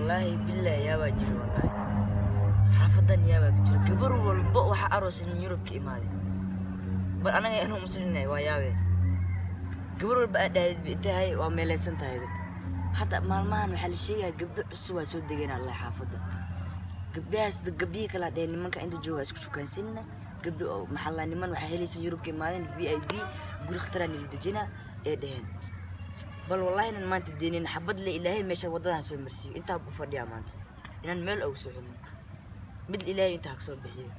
Wallaahi billaahi yaabaa jira, wallaahi xaafadan yaabaa ka jira. Gabar walba waxaa aroosay nin Yurub ka imaaday, bal anaga inuu muslimnahay waa yaabe. Gabar walba aad dhahdid intahay waa meelaysan tahayba. Hadda maalmahan waxaa la sheegayaa gabdho cusub waa soo degeen allah xaafadda. Gabdhahaas gabdhihii kala dheheen nimanka inta jooga isku shukaansanina gabdho oo maxaa la niman waxaa helaysan Yurub ka imaadeen VIP guri khataraa nila dejina ee dheheen. Bal wallahi inaan maanta deenin xabad le Ilaahay meesha waddadahan soo marsiiyo intaa u fadhiyaa maanta inaan meel ugu soo xilin mid Ilaahay intaa ka soo bixiyo.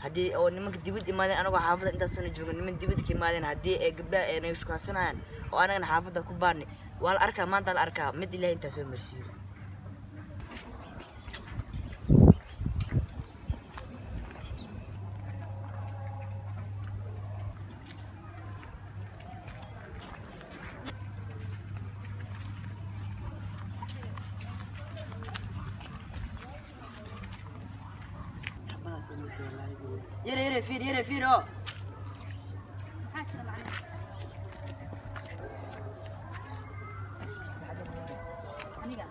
Haddii oo nimanka dibad imaadeen anagoo xaafadda intaas sano jooga niman dibad ka imaadeen haddii ay gabdhaha ay naga shukaansanayaan oo anagana xaafadda ku baarnay waa la arkaa maanta la arkaa mid Ilaahay intaa soo marsiiyo. Xabadaas soo martay wallaahi billahi. Yare yare fiir yare fiir oo Maxaa jira macnaha? Aniga?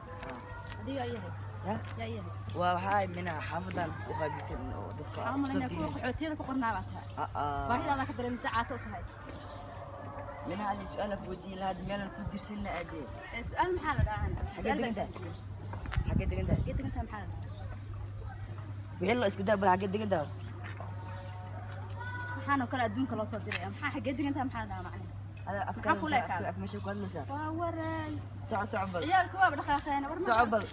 Adiga yaa yahay? Ya? Yaa yahay? Waa waxaa minaha xaafadan dadka u qaabilsan oo dadka Waxaan u malaynaya kuwa qaxootiyada ku qornaa baa tahay. Baahidaada ka dareemisa caato u tahay. Minaha adii su-aal ku weydiin lahaa meelan ku dirsanna aadee. Ee, su'aal maxaa la dhahaa? Xagee Su'aal baan degan tahay? isweydiiyey. Xaggee degan tahay? Xagee degan tahay maxaa la dhahaa? Wixii loo iska daa bal xaggee degan tahay horta? Waxaan oo kale adduunka loo soo diraya. Maxaa xagee degan tahay maxaa la dhahaa macnaha? Ada Maxaa kula ekaada? Af meesha ku hadlaysaa. Waa waray. Soco soco bal. Ciyaalku waaba dhaqaaqeen. War Soco bal.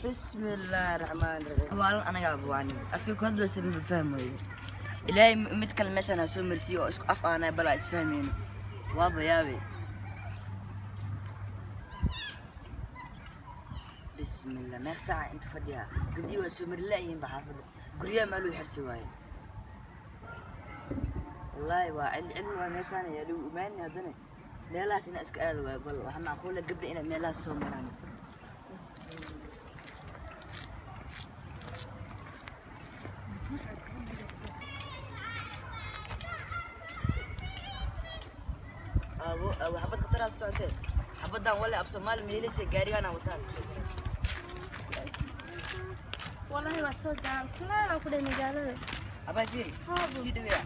Bismillaahi raxmaani raxiim. Waalan anagaa buwaanin. Afkii ku hadlaysa ma fahmayo. Ilaahay mid kale meeshaan ha soo marsiiyo oo isku af aanay balaa isfahmayno. Waaba yaabe. Bismillah meeq saaca inta fadhiyaa. Gabdhihii waa soo mari la'yihiin ba xaafadda. Guryaha maa loo xirti waaye. Wallaahi waa cil cil waa meeshaan ayaa lagu imaanay haddana meelahaas inaa iska aado waaye bal waxaa macquul ah gabdha inay meelahaas soo maraan. Abo abo xabad khataraas socotee. Xabaddan wale af Soomaali ma helaysa gaarigaan aan wataa iska soo jarayso. Wallahi waa soo gaal kuleel aan ku dhahay magaalada. Abay fiiri. Haabo. Kusii dhaweeya.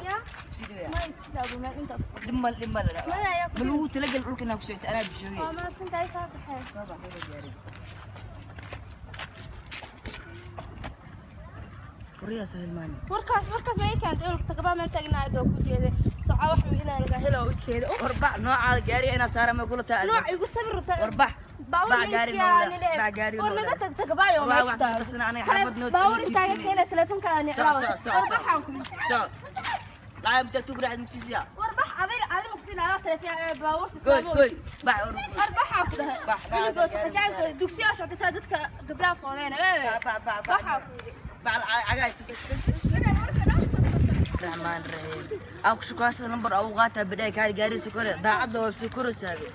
Ya. Kusii dhaweeya. Ma iska daabo meel inta usoo. Dhib mal dhib mal. Maya ayaa ku Ma lagu talagal dhulka inaa ku socota anaa bishoogay. Waa mahadsantahay soo baxeen. Soo bax soo gaariga. Furiyaa soo hilmaani. Warkaas warkaas ma ii keentay ulka tagabaa meel taagnaa oo ku jeeday. Soco wax uu inaan laga helo u jeedo. War bax noocaada gaariga inaa saara ma kula tahay. Nooc igu sabir rabtaa. War bax. Baawur Bax gaari noo bax gaari war noo naga tag tagabaayo Waa meesha wax taalo. ka tirsan aniga xaafad noo Baawur noo istaaga tiirsanay. keena teleefankaada Soco niclaa. soco soco. War baxaan ku. Soco. Lacag inta tuug raacid mugsiisiya. War bax adiga adiga mugsiin adaa teleefon baawurta Goy saamo. goy. Bax war. War baxaan ku dhahay. Bax, bax, Idigoo gaari saqajaanka dugsiga socda saa dadka gabdhaha fooleena. Bax bax bax. Baxaan ku. Bax cagaay tus. Raxmaan raxiim. Aan ku shukaasada lambar ugu qaataa bidhay kaari gaari sokore daacadda waa soo korosaabe.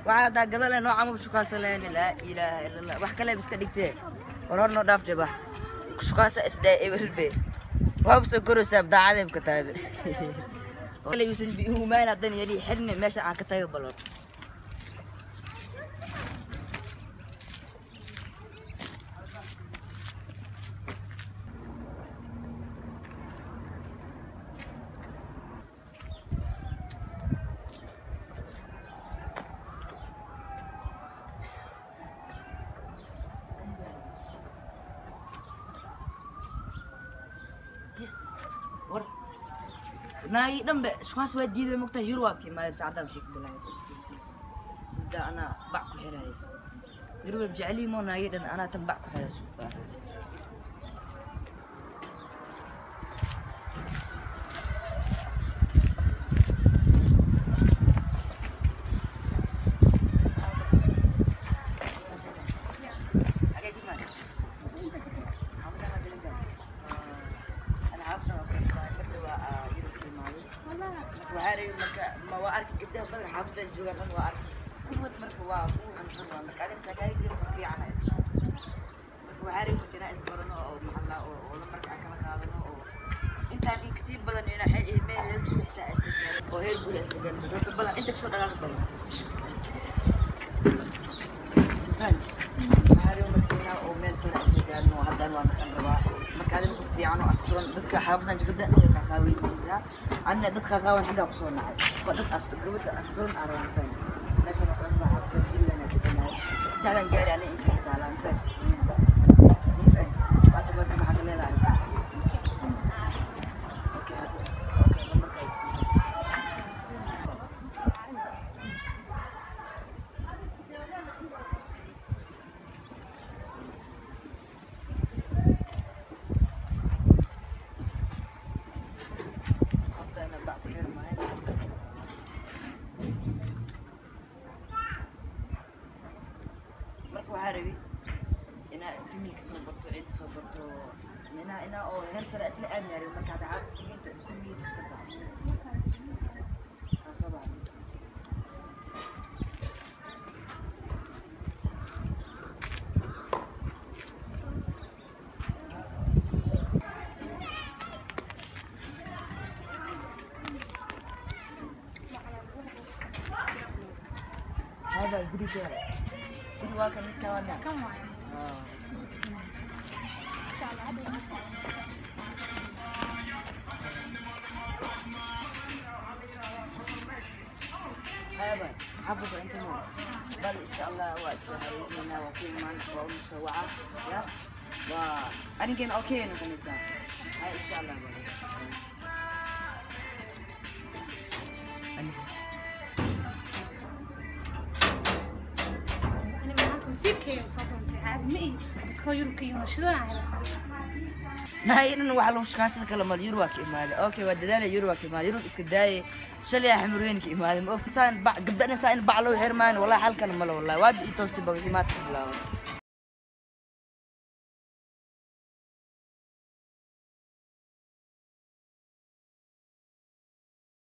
Waxaa haddaa gadale nooca ma shukaasa lahayn laa ilaaha illa allah wax kale iska dhigtee. War hor noo dhaaftay bax. Ku shukaasa isdhaa ebelbe. Waa soo korosaab daacadeeb ka tahay. Wala yuusan bi humaan hadan yali xirne meesha aan ka tago balor. Yes. War naagi dhanbe shukaas waa diiday mogtahay Yurub ka imaadeen saacaddan waxay ku bilaabay istuusi. Muddo anaa bac ku xirayay. Yurub jeceliin moo naagi dhan anaa tan bac ku xiray suuqa. Xagee ka imaadeen? Xaafadda ma degan tahay? Ana xaafadda waa ku cusbaa marka waa Yurub ka imaaday. Marka waxaa rabay marka ma waa arkay gabdhaha badan xaafaddan joogaan dhan waa arkay. Kulligood marka waa kuwa xunxun waa marka adiga saa kaaga jiro qof fiican ay tahay. Marka waxaa rabay marka inaan isbarano oo maxaa la oo oo lambarka aan kala qaadano oo intaan in kasii badan inaan xeel meel heer guri xitaa isla gaarin oo heer guri isla gaarin. Horta badan inta kasoo dhaqaaqi badan. Fahamtay? Waxaa rabay marka inaa oo meel sare isla gaarno, haddaan waa naqan rabaa. Marka adiga qof fiican oo asturan, dadka xaafadan gabdhaha dhan way qaqaawan yihiin. Anna dad qaqaawan xaggaa kusoo nacay. Dad gabadha asturan aan rabaa, fahamtay? Meeshan waa cusub, xaafadda ilaa deganahay. Saddexdan gaari anna inta taalaan, fahamtay? Hadda marka maxaa ka leedahay? Okay, hadda okay, lambarka ay sii. Qofta ina bac ku xiri maayo. Marka waxaa rabi inaa familka soo barto, ciidda soo barto, minaa inaa oo heer sare isla aadna rabi. Marka hadda xaafadda kulligeed iska tahay. Haa, soo baxday. هذا guriga, guri waa kan midka waa. Kan waaye. Haa. Insha Allah hadda. هذا حافظ انت ما بل ان شاء الله وقت سهرينا وكل ما ومسوعة يا و انا كان اوكي نقول هاي ان شاء الله. Ani maanta nasiibkayga soo doontay, caadi ma ihi dadka Yurubka iyo shidanaaya. Nahay inan waxa lagu shaqaysada kala mal Yurub waa ka imaaday. Okay, waa dadaalay, Yurub waa ka imaaday. Yurub iska daayay, shalay xamurweyn ka imaaday. Ma ogta saan bac gabdhana saa in bac loo xirmaan? Wallahi xal kale male, wallahi waa ii toostay ba wixii maanta ka bilaabay.